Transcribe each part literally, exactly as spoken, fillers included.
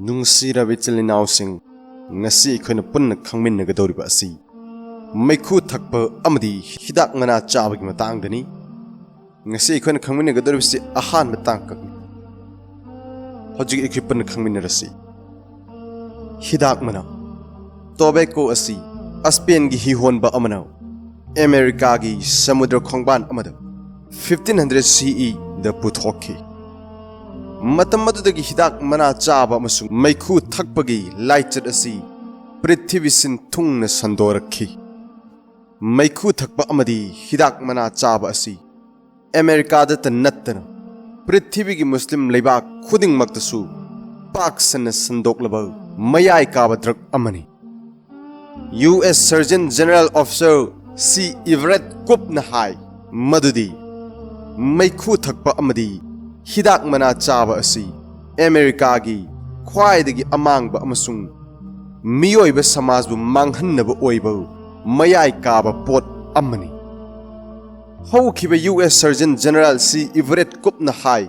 ꯅꯨꯡꯁꯤꯔꯕ ꯏꯆꯤꯜ ꯏꯅꯥꯎꯁꯤꯡ, ꯉꯁꯤ ꯑꯩꯈꯣꯏꯅ ꯄꯨꯟꯅ ꯈꯪꯃꯤꯟꯅꯒꯗꯧꯔꯤꯕ ꯑꯁꯤ ꯃꯩꯈꯨ ꯊꯛꯄ ꯑꯃꯗꯤ ꯍꯤꯗꯥꯛ ꯃꯅꯥ ꯆꯥꯕꯒꯤ ꯃꯇꯥꯡꯗꯅꯤ꯫ ꯉꯁꯤ ꯑꯩꯈꯣꯏꯅ ꯈꯪꯃꯤꯟꯅꯒꯗꯧꯔꯤꯕꯁꯤ ꯑꯍꯥꯟꯕ ꯇꯥꯡꯀꯛꯅꯤ꯫ ꯍꯧꯖꯤꯛ ꯑꯩꯈꯣꯏ ꯄꯨꯟꯅ ꯈꯪꯃꯤꯟꯅꯔꯁꯤ꯫ ꯍꯤꯗꯥꯛ ꯃꯅꯥ꯫ ꯇꯣꯕꯦꯀꯣ ꯑꯁꯤ ꯑꯁꯄꯦꯟꯒꯤ ꯍꯤꯍꯣꯟꯕ ꯑꯃꯅ ꯑꯃꯦꯔꯤꯀꯥꯒꯤ ꯁꯃꯨꯗ꯭ꯔ ꯈꯣꯡꯕꯥꯟ ꯑꯃꯗ fifteen hundred C E ꯗ ꯄꯨꯊꯣꯛꯈꯤ꯫ ꯃꯇꯝ ꯑꯗꯨꯗꯒꯤ ꯍꯤꯗꯥꯛ ꯃꯅꯥ ꯆꯥꯕ ꯑꯃꯁꯨꯡ ꯃꯩꯈꯨ ꯊꯛꯄꯒꯤ ꯂꯥꯏꯆꯠ ꯑꯁꯤ ꯄ꯭ꯔꯤꯊꯤꯕꯤ ꯁꯤꯟ ꯊꯨꯡꯅ ꯁꯟꯗꯣꯔꯛꯈꯤ꯫ ꯃꯩꯈꯨ ꯊꯛꯄ ꯑꯃꯗꯤ ꯍꯤꯗꯥꯛ ꯃꯅꯥ ꯆꯥꯕ ꯑꯁꯤ ꯑꯃꯦꯔꯤꯀꯥꯗꯇ ꯅꯠꯇꯅ ꯄ꯭ꯔꯤꯊꯤꯕꯤꯒꯤ ꯃꯨꯁꯂꯤꯝ ꯂꯩꯕꯥꯛ ꯈꯨꯗꯤꯡꯃꯛꯇꯁꯨ ꯄꯥꯛ ꯁꯟꯅ ꯁꯟꯗꯣꯛꯂꯕ ꯃꯌꯥꯏ ꯀꯥꯕ ꯗ꯭ꯔꯒ ꯑꯃꯅꯤ꯫ U S Surgeon General Officer C Everett Koopꯅ ꯍꯥꯏ ꯃꯗꯨꯗꯤ ꯃꯩꯈꯨ ꯊꯛꯄ ꯑꯃꯗꯤ ꯍꯤꯗꯥꯛ ꯃꯅꯥ ꯆꯥꯕ ꯑꯁꯤ ꯑꯃꯦꯔꯤꯀꯥꯒꯤ ꯈ꯭ꯋꯥꯏꯗꯒꯤ ꯑꯃꯥꯡꯕ ꯑꯃꯁꯨꯡ ꯃꯤꯑꯣꯏꯕ ꯁꯃꯥꯖꯕꯨ ꯃꯥꯡꯍꯟꯅꯕ ꯑꯣꯏꯕ ꯃꯌꯥꯏ ꯀꯥꯕ ꯄꯣꯠ ꯑꯃꯅꯤ꯫ ꯍꯧꯈꯤꯕ U S Surgeon General C Everett Koopꯅ ꯍꯥꯏ,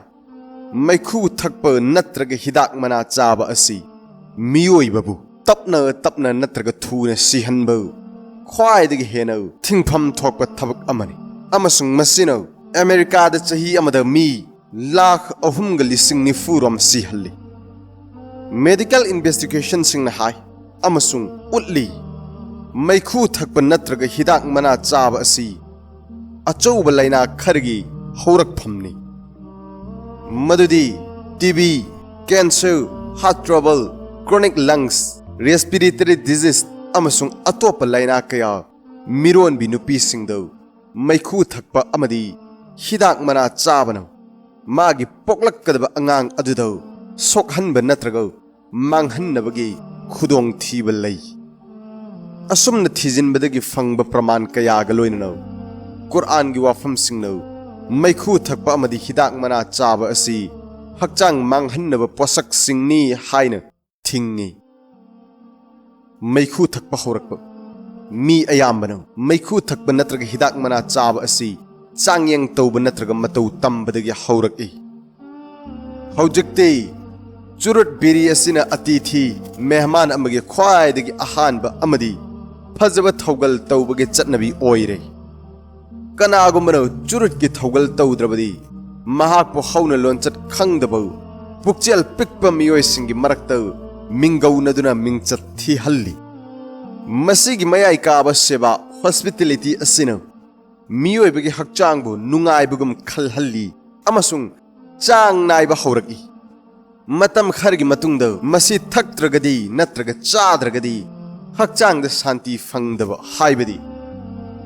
ꯃꯩꯈꯨ ꯊꯛꯄ ꯅꯠꯇ꯭ꯔꯒ ꯍꯤꯗꯥꯛ ꯃꯅꯥ ꯆꯥꯕ ꯑꯁꯤ ꯃꯤꯑꯣꯏꯕꯕꯨ ꯇꯞꯅ ꯇꯞꯅ ꯅꯠꯇ꯭ꯔꯒ ꯊꯨꯅ ꯁꯤꯍꯟꯕ ꯈ꯭ꯋꯥꯏꯗꯒꯤ ꯍꯦꯟꯅ ꯊꯤꯡꯐꯝ ꯊꯣꯛꯄ ꯊꯕꯛ ꯑꯃꯅꯤ, ꯑꯃꯁꯨꯡ ꯃꯁꯤꯅ ꯑꯃꯦꯔꯤꯀꯥꯗ ꯆꯍꯤ ꯑꯃꯗ ꯃꯤ ꯂꯥꯈ ꯑꯍꯨꯝꯒ ꯂꯤꯁꯤꯡ ꯅꯤꯐꯨ ꯔꯣꯝ ꯁꯤꯍꯜꯂꯤ꯫ ꯃꯦꯗꯤꯀꯦꯜ ꯏꯟꯚꯦꯁꯇꯤꯒꯦꯁꯟꯁꯤꯡꯅ ꯍꯥꯏ ꯑꯃꯁꯨꯡ ꯎꯠꯂꯤ, ꯃꯩꯈꯨ ꯊꯛꯄ ꯅꯠꯇ꯭ꯔꯒ ꯍꯤꯗꯥꯛ ꯃꯅꯥ ꯆꯥꯕ ꯑꯁꯤ ꯑꯆꯧꯕ ꯂꯥꯏꯅꯥ ꯈꯔꯒꯤ ꯍꯧꯔꯛꯐꯝꯅꯤ, ꯃꯗꯨꯗꯤ T B, cancer, heart trouble, chronic lungs, respiratory disease, ꯑꯃꯁꯨꯡ ꯑꯇꯣꯞꯄ ꯂꯥꯏꯅꯥ ꯀꯌꯥ ꯃꯤꯔꯣꯟꯕꯤ ꯅꯨꯄꯤꯁꯤꯡꯗ ꯃꯩꯈꯨ ꯊꯛꯄ ꯑꯃꯗꯤ ꯍꯤꯗꯥꯛ ꯃꯅꯥ ꯆꯥꯕꯅ ꯃꯥꯒꯤ ꯄꯣꯛꯂꯛꯀꯗꯕ ꯑꯉꯥꯡ ꯑꯗꯨꯗ ꯁꯣꯛꯍꯟꯕ ꯅꯠꯇ꯭ꯔꯒ ꯃꯥꯡꯍꯟꯅꯕꯒꯤ ꯈꯨꯗꯣꯡꯊꯤꯕ ꯂꯩ꯫ ꯑꯁꯨꯝꯅ ꯊꯤꯖꯤꯟꯕꯗꯒꯤ ꯐꯪꯕ ꯄ꯭ꯔꯃꯥꯟ ꯀꯌꯥꯒ ꯂꯣꯏꯅꯅ ꯀꯨꯔꯥꯟꯒꯤ ꯋꯥꯐꯝꯁꯤꯡꯅ ꯃꯩꯈꯨ ꯊꯛꯄ ꯑꯃꯗꯤ ꯍꯤꯗꯥꯛ ꯃꯅꯥ ꯆꯥꯕ ꯑꯁꯤ ꯍꯛꯆꯥꯡ ꯃꯥꯡꯍꯟꯅꯕ ꯄꯣꯠꯁꯛꯁꯤꯡꯅꯤ ꯍꯥꯏꯅ ꯊꯤꯡꯏ꯫ ꯃꯩꯈꯨ ꯊꯛꯄ ꯍꯧꯔꯛꯄ꯫ ꯃꯤ ꯑꯌꯥꯝꯕꯅ ꯃꯩꯈꯨ ꯊꯛꯄ ꯅꯠꯇ꯭ꯔꯒ ꯍꯤꯗꯥꯛ ꯃꯅꯥ ꯆꯥꯕ ꯑꯁꯤ ꯆꯥꯡꯌꯦꯡ ꯇꯧꯕ ꯅꯠꯇ꯭ꯔꯒ ꯃꯇꯧ ꯇꯝꯕꯗꯒꯤ ꯍꯧꯔꯛꯏ꯫ ꯍꯧꯖꯤꯛꯇꯤ ꯆꯨꯔꯨꯠ ꯕꯤꯔꯤ ꯑꯁꯤꯅ ꯑꯇꯤꯊꯤ, ꯃꯦꯍꯃꯥꯟ ꯑꯃꯒꯤ ꯈ꯭ꯋꯥꯏꯗꯒꯤ ꯑꯍꯥꯟꯕ ꯑꯃꯗꯤ ꯐꯖꯕ ꯊꯧꯒꯜ ꯇꯧꯕꯒꯤ ꯆꯠꯅꯕꯤ ꯑꯣꯏꯔꯦ꯫ ꯀꯅꯥꯒꯨꯝꯕꯅ ꯆꯨꯔꯨꯠꯀꯤ ꯊꯧꯒꯜ ꯇꯧꯗ꯭ꯔꯕꯗꯤ ꯃꯍꯥꯛꯄꯨ ꯍꯧꯅ ꯂꯣꯟꯆꯠ ꯈꯪꯗꯕ ꯄꯨꯛꯆꯦꯜ ꯄꯤꯛꯄ ꯃꯤꯑꯣꯏꯁꯤꯡꯒꯤ ꯃꯔꯛꯇ ꯃꯤꯡꯒꯧꯅꯗꯨꯅ ꯃꯤꯡꯆꯠ ꯊꯤꯍꯜꯂꯤ꯫ ꯃꯁꯤꯒꯤ ꯃꯌꯥꯏ ꯀꯥꯕ ꯁꯦꯕꯥ, ꯍꯣꯁꯄꯤꯇꯦꯂꯤꯇꯤ ꯑꯁꯤꯅ ꯃꯤꯑꯣꯏꯕꯒꯤ ꯍꯛꯆꯥꯡꯕꯨ ꯅꯨꯡꯉꯥꯏꯕꯒꯨꯝ ꯈꯜꯍꯜꯂꯤ ꯑꯃꯁꯨꯡ ꯆꯥꯡ ꯅꯥꯏꯕ ꯍꯧꯔꯛꯏ꯫ ꯃꯇꯝ ꯈꯔꯒꯤ ꯃꯇꯨꯡꯗ ꯃꯁꯤ ꯊꯛꯇ꯭ꯔꯒꯗꯤ ꯅꯠꯇ꯭ꯔꯒ ꯆꯥꯗ꯭ꯔꯒꯗꯤ ꯍꯛꯆꯥꯡꯗ ꯁꯥꯟꯇꯤ ꯐꯪꯗꯕ, ꯍꯥꯏꯕꯗꯤ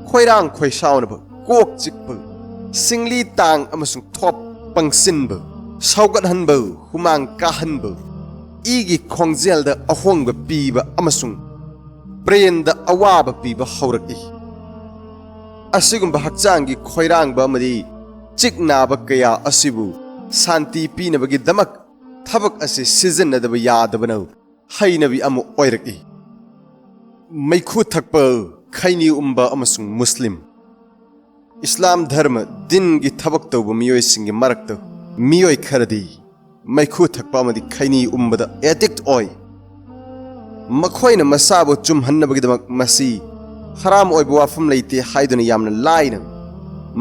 ꯈꯣꯏꯔꯥꯡ ꯈꯣꯏꯁꯥꯎꯅꯕ, ꯀꯣꯛ ꯆꯤꯛꯄ, ꯁꯤꯡꯂꯤ ꯇꯥꯡ ꯑꯃꯁꯨꯡ ꯊꯣꯞ ꯄꯪꯁꯤꯟꯕ, ꯁꯧꯒꯠꯍꯟꯕ, ꯍꯨꯃꯥꯡ ꯀꯥꯍꯟꯕ, ꯏꯒꯤ ꯈꯣꯡꯖꯦꯜꯗ ꯑꯍꯣꯡꯕ ꯄꯤꯕ ꯑꯃꯁꯨꯡ ꯕ꯭ꯔꯦꯟꯗ ꯑꯋꯥꯕ ꯄꯤꯕ ꯍꯧꯔꯛꯏ꯫ ꯑꯁꯤꯒꯨꯝꯕ ꯍꯛꯆꯥꯡꯒꯤ ꯈꯣꯏꯔꯥꯡꯕ ꯑꯃꯗꯤ ꯆꯤꯛ ꯅꯥꯕ ꯀꯌꯥ ꯑꯁꯤꯕꯨ ꯁꯥꯟꯇꯤ ꯄꯤꯅꯕꯒꯤꯗꯃꯛ ꯊꯕꯛ ꯑꯁꯤ ꯁꯤꯖꯤꯟꯅꯗꯕ ꯌꯥꯗꯕꯅ ꯍꯩꯅꯕꯤ ꯑꯃ ꯑꯣꯏꯔꯛꯏ꯫ ꯃꯩꯈꯨ ꯊꯛꯄ, ꯈꯩꯅꯤ ꯎꯝꯕ ꯑꯃꯁꯨꯡ ꯃꯨꯁꯂꯤꯝ꯫ ꯏꯁꯂꯥꯝ ꯙꯔꯃ ꯗꯤꯟꯒꯤ ꯊꯕꯛ ꯇꯧꯕ ꯃꯤꯑꯣꯏꯁꯤꯡꯒꯤ ꯃꯔꯛꯇ ꯃꯤꯑꯣꯏ ꯈꯔꯗꯤ ꯃꯩꯈꯨ ꯊꯛꯄ ꯑꯃꯗꯤ ꯈꯩꯅꯤ ꯎꯝꯕꯗ ꯑꯦꯗꯤꯛ ꯑꯣꯏ꯫ ꯃꯈꯣꯏꯅ ꯃꯁꯥꯕꯨ ꯆꯨꯝꯍꯟꯅꯕꯒꯤꯗꯃꯛ ꯃꯁꯤ ꯍꯔꯥꯝ ꯑꯣꯏꯕ ꯋꯥꯐꯝ ꯂꯩꯇꯦ ꯍꯥꯏꯗꯨꯅ ꯌꯥꯝꯅ ꯂꯥꯏꯅ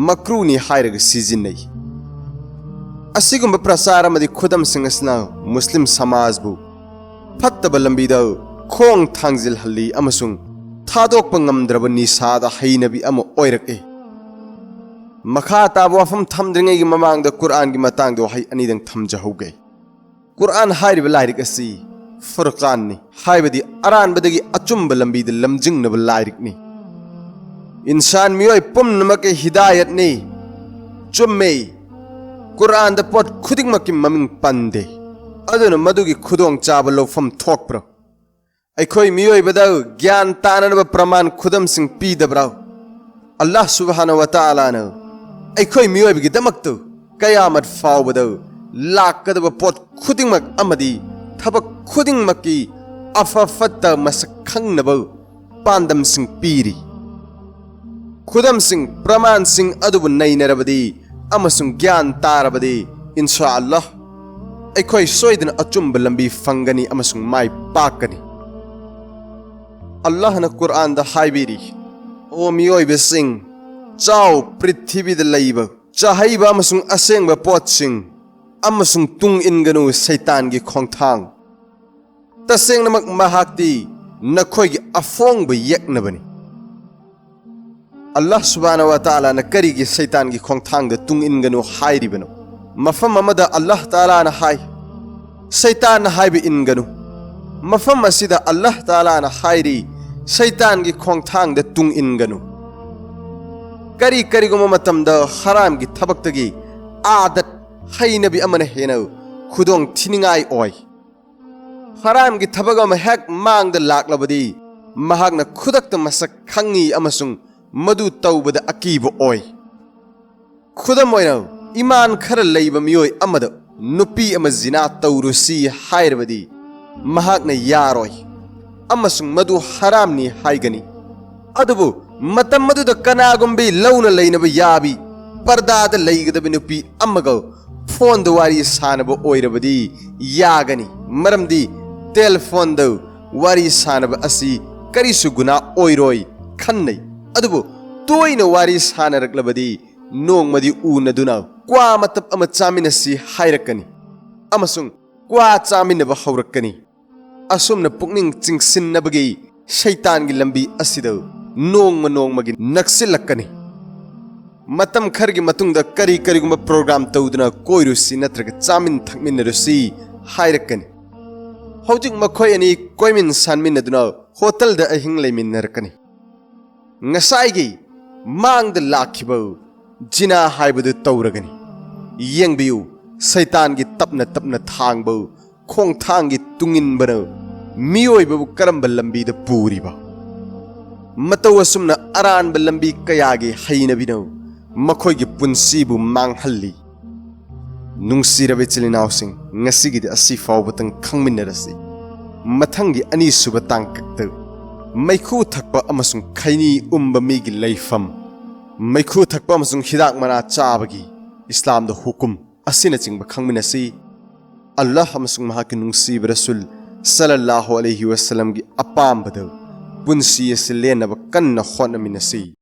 ꯃꯀ꯭ꯔꯨꯅꯤ ꯍꯥꯏꯔꯒ ꯁꯤꯖꯤꯟꯅꯩ꯫ ꯑꯁꯤꯒꯨꯝꯕ ꯄ꯭ꯔꯆꯥꯔ ꯑꯃꯗꯤ ꯈꯨꯗꯝꯁꯤꯡ ꯑꯁꯤꯅ ꯃꯨꯁꯂꯤꯝ ꯁꯃꯥꯖꯕꯨ ꯐꯠꯇꯕ ꯂꯝꯕꯤꯗ ꯈꯣꯡ ꯊꯥꯡꯖꯤꯜꯍꯜꯂꯤ ꯑꯃꯁꯨꯡ ꯊꯥꯗꯣꯛꯄ ꯉꯝꯗ꯭ꯔꯕ ꯅꯤꯁꯥꯗ ꯍꯩꯅꯕꯤ ꯑꯃ ꯑꯣꯏꯔꯛꯏ꯫ ꯃꯈꯥ ꯇꯥꯕ ꯋꯥꯐꯝ ꯊꯝꯗ꯭ꯔꯤꯉꯩꯒꯤ ꯃꯃꯥꯡꯗ ꯀꯨꯔꯑꯥꯟꯒꯤ ꯃꯇꯥꯡꯗ ꯋꯥꯍꯩ ꯑꯅꯤꯗꯪ ꯊꯝꯖꯍꯧꯒꯦ꯫ ꯀꯨꯔꯑꯥꯟ ꯍꯥꯏꯔꯤꯕ ꯂꯥꯏꯔꯤꯛ ꯑꯁꯤ ꯐꯨꯔꯀꯥꯟꯅꯤ, ꯍꯥꯏꯕꯗꯤ ꯑꯔꯥꯟꯕꯗꯒꯤ ꯑꯆꯨꯝꯕ ꯂꯝꯕꯤꯗ ꯂꯝꯖꯤꯡꯅꯕ ꯂꯥꯏꯔꯤꯛꯅꯤ꯫ ꯏꯟꯁꯥꯟ ꯃꯤꯑꯣꯏ ꯄꯨꯝꯅꯃꯛꯀꯤ ꯍꯤꯗꯥꯌꯠꯅꯤ꯫ ꯆꯨꯝꯃꯦ, ꯀꯨꯔꯑꯥꯟꯗ ꯄꯣꯠ ꯈꯨꯗꯤꯡꯃꯛꯀꯤ ꯃꯃꯤꯡ ꯄꯟꯗꯦ꯫ ꯑꯗꯨꯅ ꯃꯗꯨꯒꯤ ꯈꯨꯗꯣꯡꯆꯥꯕ ꯂꯧꯐꯝ ꯊꯣꯛꯄ꯭ꯔꯥ? ꯑꯩꯈꯣꯏ ꯃꯤꯑꯣꯏꯕꯗ ꯒ꯭ꯌꯥꯟ ꯇꯥꯅꯅꯕ ꯄ꯭ꯔꯃꯥꯟ ꯈꯨꯗꯝꯁꯤꯡ ꯄꯤꯗꯕ꯭ꯔꯥ? ꯑꯜꯂꯥꯍ ꯁꯨꯕꯍꯥꯅ ꯋ ꯇꯥꯂꯥꯅ ꯑꯩꯈꯣꯏ ꯃꯤꯑꯣꯏꯕꯒꯤꯗꯃꯛꯇ ꯀꯌꯥꯃꯠ ꯐꯥꯎꯕꯗ ꯂꯥꯛꯀꯗꯕ ꯄꯣꯠ ꯈꯨꯗꯤꯡꯃꯛ ꯑꯃꯗꯤ ꯊꯕꯛ ꯈꯨꯗꯤꯡꯃꯛꯀꯤ ꯑꯐ ꯐꯠꯇ ꯃꯁꯛ ꯈꯪꯅꯕ ꯄꯥꯟꯗꯝꯁꯤꯡ ꯄꯤꯔꯤ꯫ ꯈꯨꯗꯝꯁꯤꯡ, ꯄ꯭ꯔꯃꯥꯟꯁꯤꯡ ꯑꯗꯨꯕꯨ ꯅꯩꯅꯔꯕꯗꯤ ꯑꯃꯁꯨꯡ ꯒ꯭ꯌꯥꯟ ꯇꯥꯔꯕꯗꯤ, ꯏꯟꯁꯥ ꯑꯜꯂꯥꯍ, ꯑꯩꯈꯣꯏ ꯁꯣꯏꯗꯅ ꯑꯆꯨꯝꯕ ꯂꯝꯕꯤ ꯐꯪꯒꯅꯤ ꯑꯃꯁꯨꯡ ꯃꯥꯏ ꯄꯥꯛꯀꯅꯤ꯫ ꯑꯜꯂꯥꯍꯅ ꯀꯨꯔꯑꯥꯟꯗ ꯍꯥꯏꯕꯤꯔꯤ, "ꯑꯣ ꯃꯤꯑꯣꯏꯕꯁꯤꯡ, ꯆꯥꯎ, ꯄ꯭ꯔꯤꯊꯤꯕꯤꯗ ꯂꯩꯕ ꯆꯥꯍꯩꯕ ꯑꯃꯁꯨꯡ ꯑꯁꯦꯡꯕ ꯄꯣꯠꯁꯤꯡ, ꯑꯃꯁꯨꯡ ꯇꯨꯡ ꯏꯟꯒꯅꯨ ꯁꯩꯇꯥꯟꯒꯤ ꯈꯣꯡꯊꯥꯡ꯫ ꯇꯁꯦꯡꯅꯃꯛ ꯃꯍꯥꯛꯇꯤ ꯅꯈꯣꯏꯒꯤ ꯑꯐꯣꯡꯕ ꯌꯦꯛꯅꯕꯅꯤ"꯫ ꯑꯜꯂꯥꯍ ꯁꯨꯕꯍꯥꯅꯍꯨ ꯋ ꯇꯥꯂꯥꯅ ꯀꯔꯤꯒꯤ ꯁꯩꯇꯥꯟꯒꯤ ꯈꯣꯡꯊꯥꯡꯗ ꯇꯨꯡ ꯏꯟꯒꯅꯨ ꯍꯥꯏꯔꯤꯕꯅꯣ? ꯃꯐꯝ ꯑꯃꯗ ꯑꯜꯂꯥꯍ ꯇꯥꯂꯥꯅ ꯍꯥꯏ, "ꯁꯩꯇꯥꯟꯅ ꯍꯥꯏꯕ ꯏꯟꯒꯅꯨ"꯫ ꯃꯐꯝ ꯑꯁꯤꯗ ꯑꯜꯂꯥꯍ ꯇꯥꯂꯥꯅ ꯍꯥꯏꯔꯤ, "ꯁꯩꯇꯥꯟꯒꯤ ꯈꯣꯡꯊꯥꯡꯗ ꯇꯨꯡ ꯏꯟꯒꯅꯨ"꯫ ꯀꯔꯤ ꯀꯔꯤꯒꯨꯝꯕ ꯃꯇꯝꯗ ꯍꯔꯥꯝꯒꯤ ꯊꯕꯛꯇꯒꯤ ꯑꯥꯗꯠ, ꯍꯩꯅꯕꯤ ꯑꯃꯅ ꯍꯦꯟꯅ ꯈꯨꯗꯣꯡ ꯊꯤꯅꯤꯡꯉꯥꯏ ꯑꯣꯏ꯫ ꯍꯔꯥꯝꯒꯤ ꯊꯕꯛ ꯑꯃ ꯍꯦꯛ ꯃꯥꯡꯗ ꯂꯥꯛꯂꯕꯗꯤ, ꯃꯍꯥꯛꯅ ꯈꯨꯗꯛꯇ ꯃꯁꯛ ꯈꯪꯉꯤ ꯑꯃꯁꯨꯡ ꯃꯗꯨ ꯇꯧꯕꯗ ꯑꯀꯤꯕ ꯑꯣꯏ꯫ ꯈꯨꯗꯝ ꯑꯣꯏꯅ, ꯏꯃꯥꯟ ꯈꯔ ꯂꯩꯕ ꯃꯤꯑꯣꯏ ꯑꯃꯗ ꯅꯨꯄꯤ ꯑꯃ ꯖꯤꯅꯥ ꯇꯧꯔꯨꯁꯤ ꯍꯥꯏꯔꯕꯗꯤ, ꯃꯍꯥꯛꯅ ꯌꯥꯔꯣꯏ ꯑꯃꯁꯨꯡ ꯃꯗꯨ ꯍꯔꯥꯝꯅꯤ ꯍꯥꯏꯒꯅꯤ꯫ ꯑꯗꯨꯕꯨ ꯃꯇꯝ ꯑꯗꯨꯗ ꯀꯅꯥꯒꯨꯝꯕꯤ ꯂꯧꯅ ꯂꯩꯅꯕ ꯌꯥꯕꯤ, ꯄꯔꯗꯥꯗ ꯂꯩꯒꯗꯕ ꯅꯨꯄꯤ ꯑꯃꯒ ꯐꯣꯟꯗ ꯋꯥꯔꯤ ꯁꯥꯅꯕ ꯑꯣꯏꯔꯕꯗꯤ ꯌꯥꯒꯅꯤ, ꯃꯔꯝꯗꯤ ꯇꯦꯂꯤꯐꯣꯟꯗ ꯋꯥꯔꯤ ꯁꯥꯅꯕ ꯑꯁꯤ ꯀꯔꯤꯁꯨ ꯒꯨꯅꯥ ꯑꯣꯏꯔꯣꯏ ꯈꯟꯅꯩ꯫ ꯑꯗꯨꯕꯨ ꯇꯣꯏꯅ ꯋꯥꯔꯤ ꯁꯥꯅꯔꯛꯂꯕꯗꯤ, ꯅꯣꯡꯃꯗꯤ ꯎꯅꯗꯨꯅ ꯀ꯭ꯋꯥ ꯃꯇꯞ ꯑꯃ ꯆꯥꯃꯤꯟꯅꯁꯤ ꯍꯥꯏꯔꯛꯀꯅꯤ ꯑꯃꯁꯨꯡ ꯀ꯭ꯋꯥ ꯆꯥꯃꯤꯟꯅꯕ ꯍꯧꯔꯛꯀꯅꯤ꯫ ꯑꯁꯨꯝꯅ ꯄꯨꯛꯅꯤꯡ ꯆꯤꯡꯁꯤꯟꯅꯕꯒꯤ ꯁꯩꯇꯥꯟꯒꯤ ꯂꯝꯕꯤ ꯑꯁꯤꯗ ꯅꯣꯡꯃ ꯅꯣꯡꯃꯒꯤ ꯅꯛꯁꯤꯜꯂꯛꯀꯅꯤ꯫ ꯃꯇꯝ ꯈꯔꯒꯤ ꯃꯇꯨꯡꯗ ꯀꯔꯤ ꯀꯔꯤꯒꯨꯝꯕ ꯄ꯭ꯔꯣꯒ꯭ꯔꯥꯝ ꯇꯧꯗꯨꯅ ꯀꯣꯏꯔꯨꯁꯤ ꯅꯠꯇ꯭ꯔꯒ ꯆꯥꯃꯤꯟ ꯊꯛꯃꯤꯟꯅꯔꯨꯁꯤ ꯍꯥꯏꯔꯛꯀꯅꯤ꯫ ꯍꯧꯖꯤꯛ ꯃꯈꯣꯏ ꯑꯅꯤ ꯀꯣꯏꯃꯤꯟ ꯁꯥꯟꯃꯤꯟꯅꯗꯨꯅ ꯍꯣꯇꯦꯜꯗ ꯑꯍꯤꯡ ꯂꯩꯃꯤꯟꯅꯔꯛꯀꯅꯤ꯫ ꯉꯁꯥꯏꯒꯤ ꯃꯥꯡꯗ ꯂꯥꯛꯈꯤꯕ ꯖꯤꯅꯥ ꯍꯥꯏꯕꯗꯨ ꯇꯧꯔꯒꯅꯤ꯫ ꯌꯦꯡꯕꯤꯌꯨ, ꯁꯩꯇꯥꯟꯒꯤ ꯇꯞꯅ ꯇꯞꯅ ꯊꯥꯡꯕ ꯈꯣꯡꯊꯥꯡꯒꯤ ꯇꯨꯡꯏꯟꯕꯅ ꯃꯤꯑꯣꯏꯕꯕꯨ ꯀꯔꯝꯕ ꯂꯝꯕꯤꯗ ꯄꯨꯔꯤꯕ? ꯃꯇꯧ ꯑꯁꯨꯝꯅ ꯑꯔꯥꯟꯕ ꯂꯝꯕꯤ ꯀꯌꯥꯒꯤ ꯍꯩꯅꯕꯤꯅ ꯃꯈꯣꯏꯒꯤ ꯄꯨꯟꯁꯤꯕꯨ ꯃꯥꯡꯍꯜꯂꯤ꯫ ꯅꯨꯡꯁꯤꯔꯕ ꯏꯆꯤꯜ ꯏꯅꯥꯎꯁꯤꯡ, ꯉꯁꯤꯒꯤꯗꯤ ꯑꯁꯤ ꯐꯥꯎꯕꯇꯪ ꯈꯪꯃꯤꯟꯅꯔꯁꯤ꯫ ꯃꯊꯪꯒꯤ ꯑꯅꯤꯁꯨꯕ ꯇꯥꯡꯀꯛꯇ ꯃꯩꯈꯨ ꯊꯛꯄ ꯑꯃꯁꯨꯡ ꯈꯩꯅꯤ ꯎꯝꯕ ꯃꯤꯒꯤ ꯂꯩꯐꯝ, ꯃꯩꯈꯨ ꯊꯛꯄ ꯑꯃꯁꯨꯡ ꯍꯤꯗꯥꯛ ꯃꯅꯥ ꯆꯥꯕꯒꯤ ꯏꯁꯂꯥꯝꯗ ꯍꯨꯀꯨꯝ ꯑꯁꯤꯅꯆꯤꯡꯕ ꯈꯪꯃꯤꯟꯅꯁꯤ꯫ ꯑꯜꯂꯥꯍ ꯑꯃꯁꯨꯡ ꯃꯍꯥꯛꯀꯤ ꯅꯨꯡꯁꯤꯕ ꯔꯁꯨꯜ ꯁꯜꯂꯜꯂꯥꯍꯨ ꯑꯂꯩꯍꯤ ꯋꯥꯁꯜꯂꯝꯒꯤ ꯑꯄꯥꯝꯕꯗ ꯄꯨꯟꯁꯤ ꯑꯁꯤ ꯂꯦꯟꯅꯕ ꯀꯟꯅ ꯍꯣꯠꯅꯃꯤꯟꯅꯁꯤ꯫